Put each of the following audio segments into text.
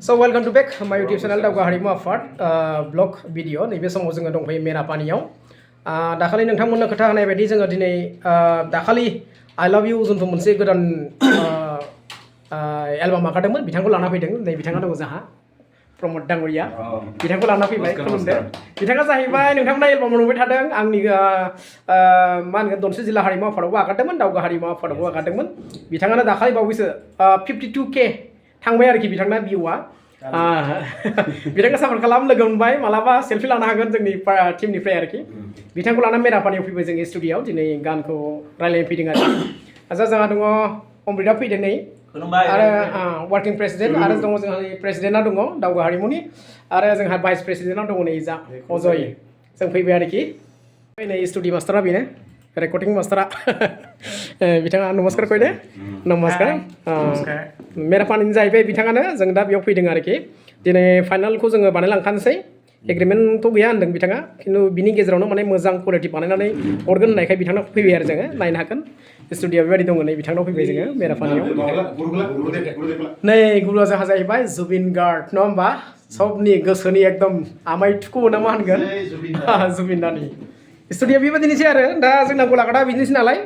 So welcome to back my YouTube channel Golaghat Assam blog video नैबे समाव जोङो दंफैयो मेरापानियाव दाखालि नोंथांमोननो खोथा होनाय बायदि जोङो दिनै दाखालि I love you जोंथ' मोनसे गोदान एलबाम आगारदोंमोन बिथांखौ लाना फैदों नै बिथाङा दङ जोंहा प्रमद डांगरिया बिथांखौ लाना फैबाय खुलुमदो बिथाङा जाहैबाय नोंथांमोना एलबाम नुबाय थादों आंनि मा होनगोन दनसे जिल्ला हारिमु आफादावबो आगारदोंमोन दावगा हारिमु आफादावबो आगारदोंमोन बिथाङानो दाखालि बावैसो 52K थांबाय आरोखि बिथांना भिउआ बिथांखौ सापर्ट खालाम लोगो मोनबाय मालाबा सेलफि लानो हागोन जोंनि टीमनिफ्राय आरोखि बिथांखौ लाना मेरापानियाव फैबाय जोंनि स्टुडिय'आव दिनै गानखौ रायलायनो फैदों आरो जोंहा दङ अमृता फैदों नै आरो वार्किं प्रेसिडेन्ट आरो दङ जोंहा प्रेसिडेन्टआ दङ दावगा हारिमुनि आरो जोंहा भाइस प्रेसिडेन्टआ दङ नै जा अजय जों फैबाय आरोखि नै स्टुडिय' मास्टारा बेनो रेकर्डिं मास्टारा बिथाङा नमस्कार कइदे नमस्कार मेरापानिनि जाहैबाय बिथाङानो जों दा बेयाव फैदों आरोखि दिनै फाइनालखौ जोङो बानायलांखानोसै एग्रिमेन्टथ' गैया होनदों बिथाङा खिन्थु बिनि गेजेरावनो माने मोजां कुवालिटि बानायनानै हरगोन होननायखाय बिथांनाव फैबाय आरो जोङो नायनो हागोन स्टुडिय'आ बेबायदि दङ नै बिथांनाव फैबाय जोङो मेरापानियाव नै गुरुआ जोंहा जाहैबाय जुबिन गार्ड नङा होमबा सबनि गोसोनि एकदम आमाय थुखु ना मा होनगोन जुबिन दानि स्टुडिय'आ बेबायदिनोसै आरो दा जोंना गलाघाटआ बिदिनोसै नालाय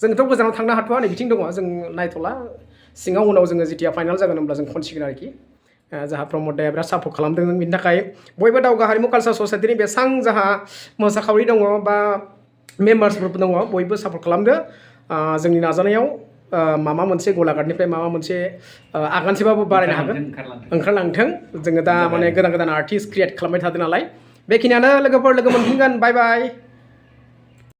जोंथ' गोजानाव थांनो हाथ'वा नै बिथिं दङ जों नायथ'ला सिङाव उनाव जोङो जेथिया फाइनाल जागोन होनब्ला जों खनसिगोन आरोखि जोंहा प्रमद दाया बिराद सापर्ट खालामदों बिनि थाखाय बयबो दावगा हारिमु कालचार ससाइटिनि बेसेबां जोंहा मोसाखावरि दङ बा मेम्बार्सफोर दङ बयबो सापर्ट खालामदो जोंनि नाजानायाव माबा मोनसे गलाघाटनिफ्राय माबा मोनसे आगानसेबाबो बारायनो हागोन ओंखारलांथों जोङो दा माने गोदान गोदान आर्टिस्ट क्रिएट खालामबाय थादों नालाय बेखिनियानो लोगोफोर लोगो मोनफिनगोन बाय बाय